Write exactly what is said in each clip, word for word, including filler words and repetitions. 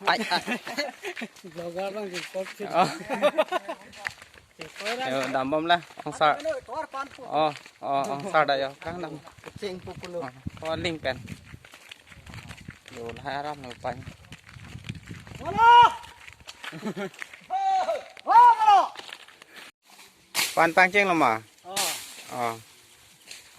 Ai, ai. Vlogger abang ke kok sih. Oh. Yo, dambom la, ongsar. Ano, tuar pan po. Oh, oh, ongsar da yo, kang dam. Kecing po pulo. Oh, oh, ling pen. Yo, la aram lo pan. Halo! Oh, halo! Pan pangcheng lo ma? Oh. Oh.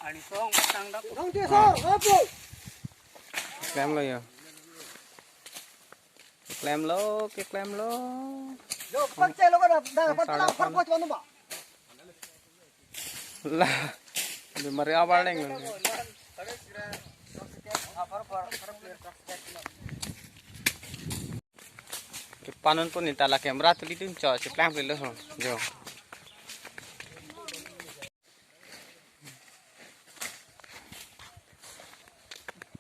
Anisong patang dap. Dong te so, apo. Klem lo yo. Klem lo, keklem lo. Yo, pangcheng lo ka da, da, ongsar patang da pan. Par po chon ba. La. Di mari awal neng. Ke panun pun ni ta la camera tuli dun cho, cheplang pilo ho. Jo.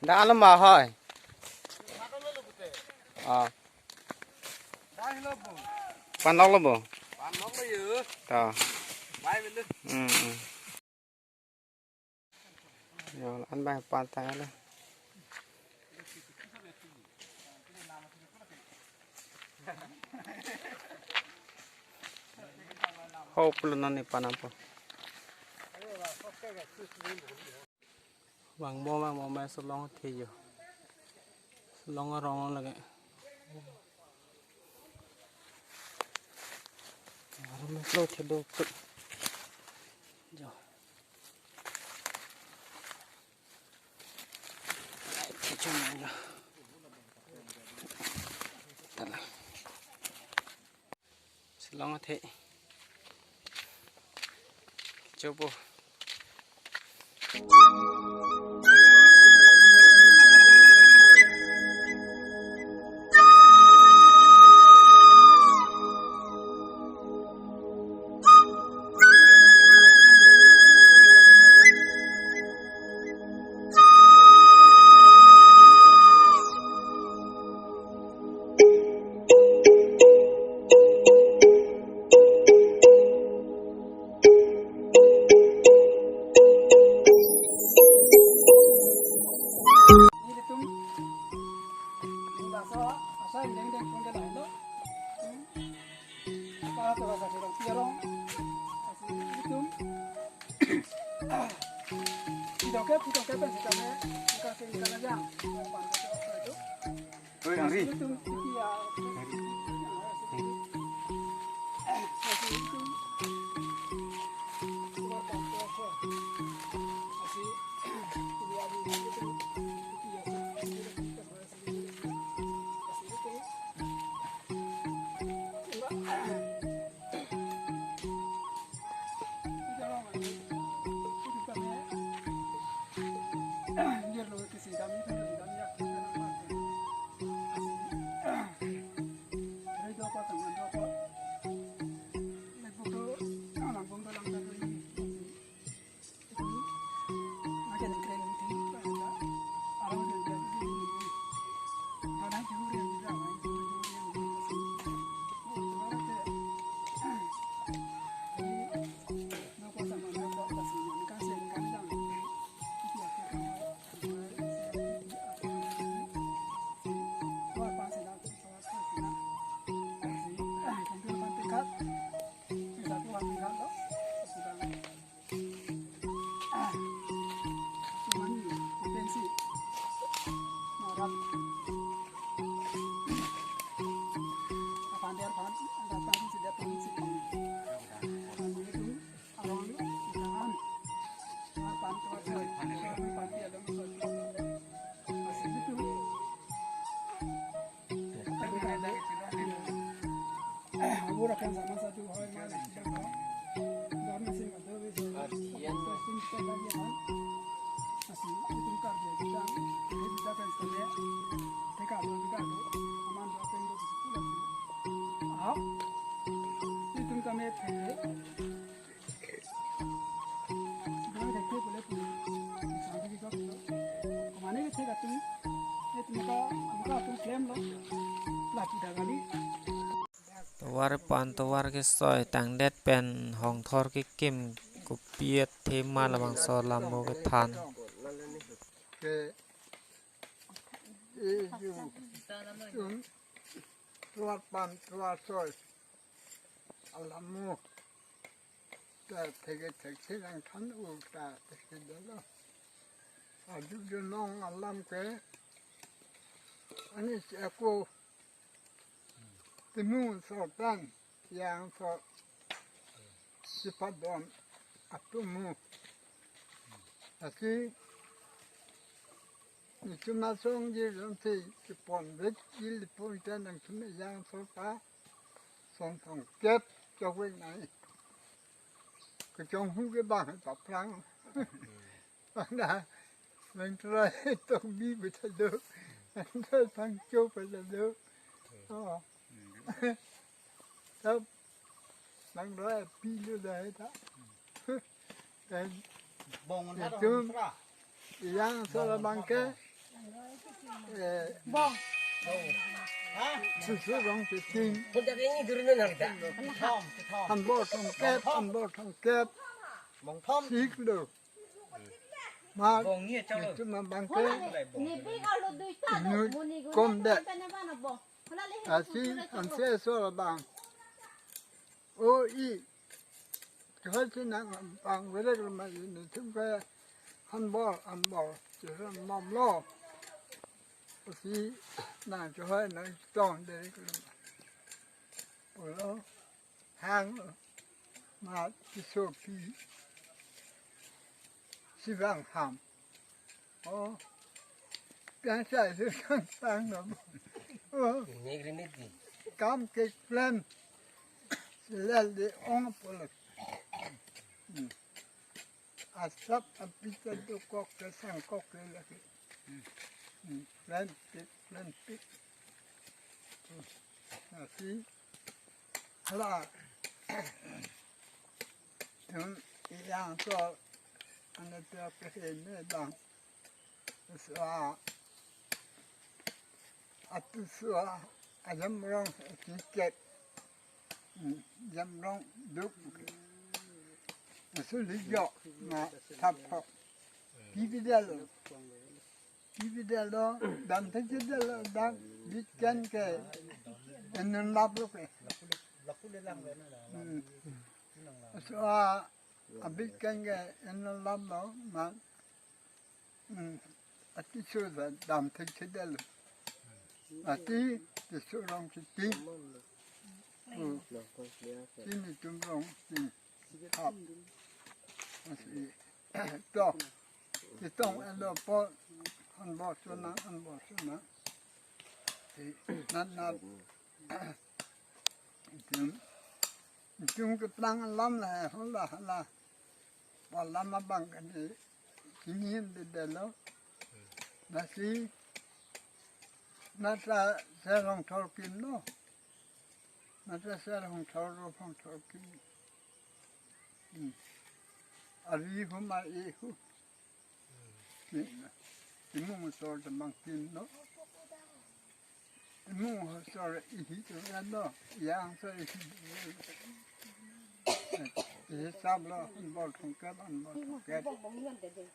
Da alo ma hoi. Ah. Pan lok lo bo. Ta. Hmm, hmm. Yo, an bai pan ta lo. Hope lo non ni panam po. Vangbo, vangbo, ma solong the yo. Solong arong lake. Aram lo the do tu. Jo. Ai, the chom jo. Tala. Solong athe. Chopo. Oi, Henry. Tovar pan tovar kesoi tangdet pen hongthor kekim kopi athema labangso alam bo kethan. Ke, eh, yo. Tum, tuar pan, tuar soi. Alamo. Ta thege thek si lang than u ta thek dalo. Adu dunong alam ke. Ani si ako. Timu sortan. Yang so. Sipadon. Atumu. Asi. Nichum asong ji ram si kipon vet ji lipun ta nangtum yang so ta. Song song kep chok vet nai. Kechong hu ke bang ta prang. Bang da. Bang try tok bi beta do. Bang try pang cho beta do. Oh. Tap. Bang try pi lo da ta. Dan Bong an itu. Yang so la bang ke. Eh, Bong. Ha? Susu rong si tin. Kung ta ini dulu na kita. Thom, thom. Anbor thomkep, anbor thomkep. Bong thom. Sik lo. Ma, Bong ni chalo. Itu ma bang ke. Ni big alo dui ta. Inut muni guna kom de. Asi, ansi so la bang. O i. Kehal si nang bang verek lo ma ini thum ke anbor, anbor. Chiham nom lo. Asi nang chihoi nang tong de lo. Olo. Hang ma kiso pi si bang ham. Oh. Kan sa se sang sang no. Oh. Negri negri. Kam ke plan. Sila de ong polak. Hmm. Asap apita do kok ke sang kok ke lagi. Hmm. Plan pik, plan pik. Hmm. Asi. Hala. Tum yang so ane to ke ne bang. So a. Atu so a. Ajam rong tiket. Hmm, jam rong duk. Asu lijo ma thap thok. Pi bidal. Pi bidal do, dam thek si dal do, dam bit kan ke. Enun lap lo ke. Hmm. So a, a bit kan ke enun lap lo, ma. Hmm. Ati so da dam thek si dal lo. Ati, ti so rong si ti. Hmm. Ti nitum rong si. Hap. Asi. To. Kitong elo po. Anbor sona, anbor sona. Ti, nat, nat. Itum, itum keplang alam la, hola, hala. Palam abang kani, kini hem de delo. Nasi, nata serong thor kim lo. Nata serong thor ro phong thor kim. Hmm. Ari hu ma e hu. Ni, imung so de mang kim lo. Imung so re ihi to ya lo. Yang so ihi. Ihi sab lo, anbor thomkep, anbor thomkep.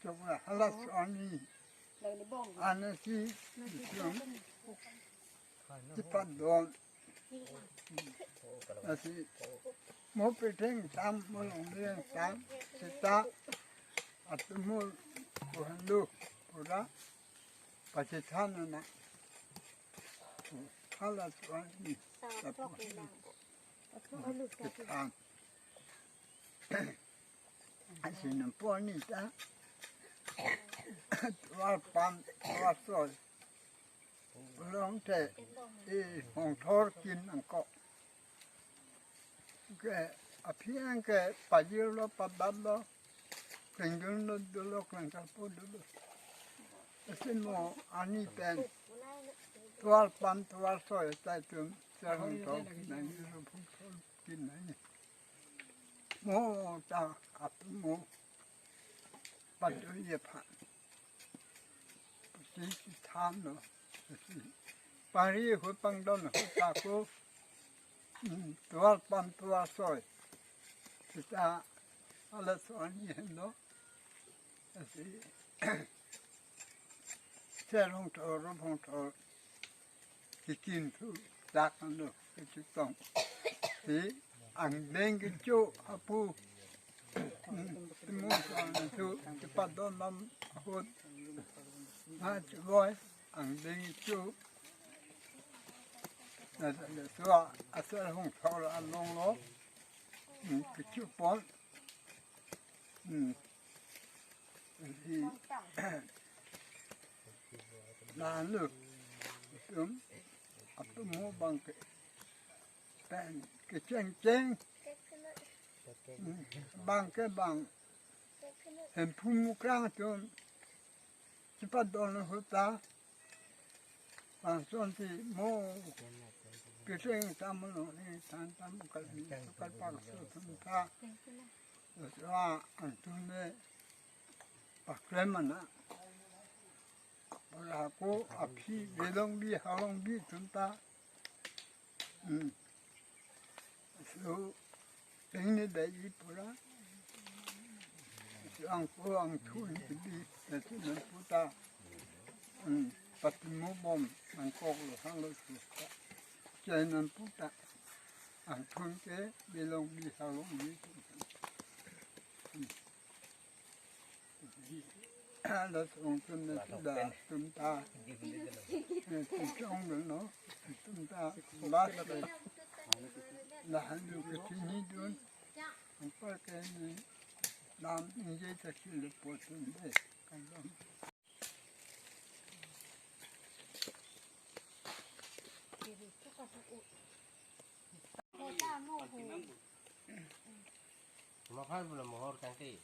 Chok la, halas ani. Ani si, si, si padon. Asi, mo peteng tam, mo longreng tam, seta, atumu, puhandu, pura, pachithan na. Hala suan ni, tapu, pachithan. Asi nampon ni ta, tuar pan, tuar sol. Long te, e hong thor kin angko. Ke, aphi ang ke pajir lo, pabat lo, kengdun lo, dolo, kengkar po dolo. Ese mo ani pen, tuar pan, tuar soi, tai tum, serong thor, nang ni ro phung thor, kin nang ni. Mo ta, ap mo, patu ye phan. Si, si than lo. Si. Pari hu pangdon hu ta ko. Hmm, tuar pan tuar soi. Seta hala suan ni hen lo. Si. Serong thor, ro phong thor. Ikin thu dak lo kechetong. Si angdeng kecho apu. Hmm, temu soal itu cepat don lam ahut. Nah, ceboi angdeng kecho. Nah, so asal hong thor along lo. Hmm, kecho pon. Hmm. Di lalu tum atum mo bang ke pen kechengcheng, hmm, bang ke bang Hemphu Mukrang atum chepat don ahut ta. Lason si mo kecheng tam lo ni tan tam kal ni kal pak so tum ta. Laso angthun me paklem mana. Para ko aphi Bilongbi Halongbi tum ta. Hmm. So, peng ni dai pura. So, angko angthun bi, nasi nonpu ta. Hmm. Patimo bom, angkok lo hang lo susta. Chai nonpu ta. Angthun ke Bilongbi Halongbi. Hmm. Laso angthun na sudah tum ta. Eh, tum chong dun lo. Tum ta last day. Lalu kechini dun. Apa ke ni lam inje ta sila potun de. Kandang. Makai pula mohor kangke.